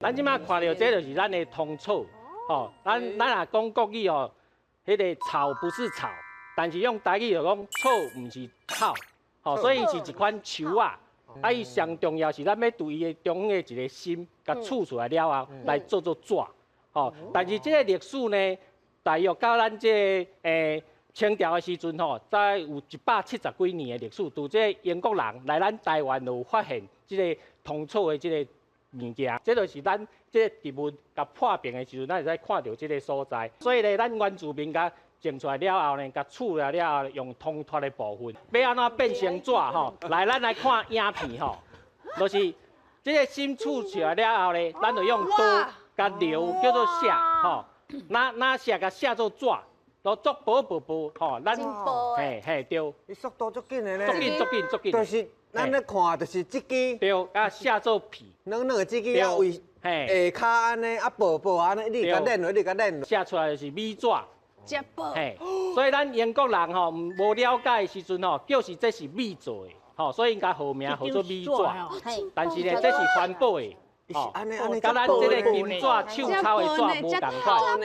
咱這馬看著這就是咱的通草，吼，咱若講國語吼，彼个草不是草，但是用台語就講草毋是草，吼，所以是一款樹仔。啊，伊上重要是咱欲對伊的中央的一个心，共取出來了後，來做做紙，吼。但是這个歷史呢，大約到咱這个清朝的時陣吼，才有170幾年的歷史。拄這個英國人來咱台灣就有發現這个通草的這个物件，這就是咱這个植物共破平的時陣，咱會使看著這个所在。所以咧，咱原住民共種出來了後呢，共取來了後，用通脫的部分，欲按怎變成紙吼？來，咱來看影片吼，就是這个心取出來了後咧，咱就用刀共繚叫做寫吼，那寫共寫做紙，都足薄薄薄吼，咱嘿嘿對。伊速度足緊的咧，足緊足緊足緊。就是咱咧看，就是這支。對，啊寫做皮。軟軟的這支啊，為下跤按呢，啊薄薄按呢，你共練落，你共練落。寫出來就是米紙。遮薄。嘿，所以咱英國人吼無了解的時陣吼，就是這是米做的，吼，所以𪜶共號名號做米紙。但是呢，這是環保的，吼，佮咱這个金紙手抄的紙無仝款。